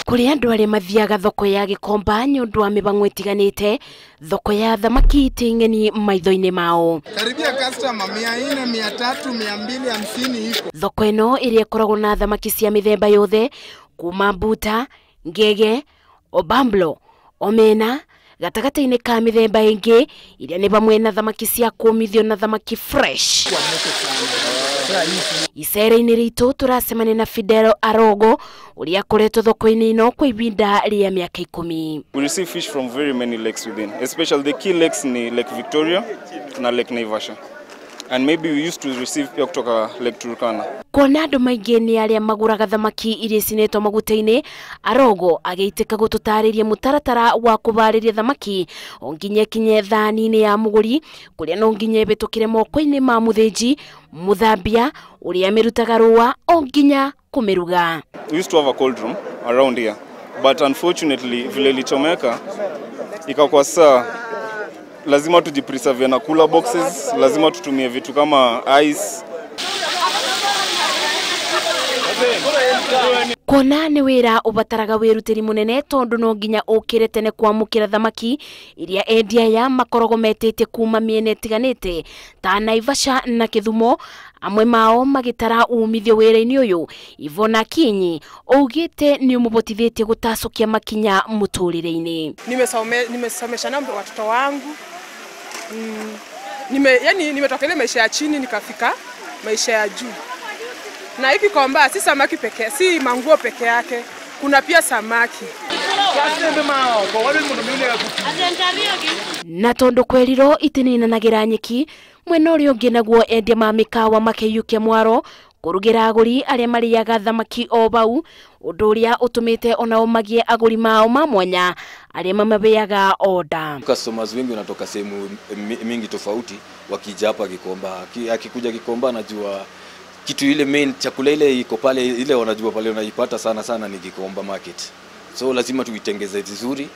Kuri andu aria mathiaga thoko ya Gikomba ni undu wa mibango itiganite, thoko ya thamaki ti ng'eni maitho-ini mao. Karibia customer 400, 300, 250 iko. Thoko ino iria ikoragwo na thamaki cia mithemba yothe kuma mbuta, ngege, obamblo, omena, gatagatĩ-inĩ ka mithemba ĩngĩ iria nĩ pamwe na thamaki cia kũmithio na thamaki fresh. Icere-inĩ ritũ tũracemania na Fidel Arogo ũrĩa akoretwo thoko-inĩ ĩno kwa ihinda rĩa mĩaka 10. We receive fish from very many lakes within, especially the key lakes ni Lake Victoria na Lake Naivasha. And maybe we used to receive pia kutoka Lake Turkana. Kuona andũ maingĩ nĩ arĩa magũraga thamaki iria icinĩtwo maguta-inĩ, Arogo agĩitĩka gũtũtarĩria mũtaratara wa kũbarĩria thamaki o nginya ĩkinye thani-inĩ ya mũgũri, kũrĩa no nginya ĩhĩtũkĩre moko-inĩ ma mũthĩnji, mũthambia ũrĩa amĩrutaga rũa o nginya kũmĩruga. We used to have a cold room around here, but unfortunately vile ilichomeka ikakuwa saa lazima tujipreserve na cooler boxes, lazima tutumie vitu kama ice. Kuona nĩ wĩra ũbataraga wĩrutĩri mũnene tondũ no nginya ũkĩre tene kwamũkĩra thamaki iria endia aya makoragwo metĩtie kuma mĩena ĩtiganĩte ta Naivasha na Kĩthumo, amwe mao magĩtara umithio wĩra-inĩ ũyũ. Ivona Kinyi augĩte nĩ ũmũhotithĩtie gũtacũkia makinya mũtũrĩre-inĩ. Nimesomesha na watoto wangu. Yani nimetoka ile maisha ya chini nikafika maisha ya juu. Na hiki Gikomba si samaki pekee, si manguo peke yake, kuna pia samaki. Na tondu kweriro itininanagira nyeki, mwena ũrĩa ũngĩ naguo endia ma mĩkawa makĩiyũkia mwaro kũrugĩra agũri arĩa marĩaga thamaki o bau, ũndũ ũrĩa ũtũmĩte onao magĩe agũri mao ma mwanya arĩa mamabeaga oda. Customers wengi wanatoka sehemu mingi tofauti wakija hapa Gikomba. Akikuja Gikomba anajua kitu ile main chakula ile iko pale, ile wanajua pale unaipata sana sana ni Gikomba market. So lazima tuitengeze vizuri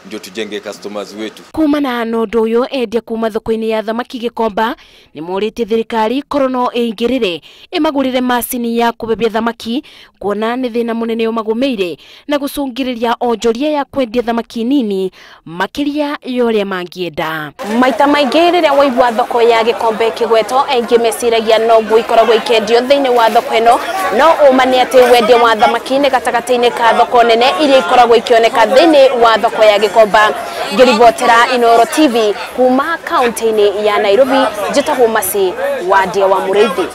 ndio tujenge customers wetu. Kumana na ũndũ ũyũ, endia kuma thoko-inĩ ya thamaki Gikomba nĩ morĩtie thirikari korwo no ĩingĩrĩre ĩmagũrĩre macini ya kũbebia thamaki, kuona nĩ thĩna mũnene ũmagũmĩire na gũcũngĩrĩria onjoria ya kwendia thamaki nini makĩria ya ũrĩa mangĩenda. Maita maingĩ rĩrĩa waigua thoko ya Gikomba ĩkĩgwetwo, aingĩ meciragia no nguo ikoragwo ikĩendio thĩinĩ wa thoko ĩno, no ũma nĩ atĩ wendia wa thamaki nĩ gatagatĩ-inĩ ka thoko nene iria ikoragwo ikĩoneka thĩinĩ wa thoko ya Gikomba. Ngĩribotera Inooro TV kuma kaunti-inĩ ya Nairobi, njĩtagwo Mercy Wandia wa Mũrĩithi.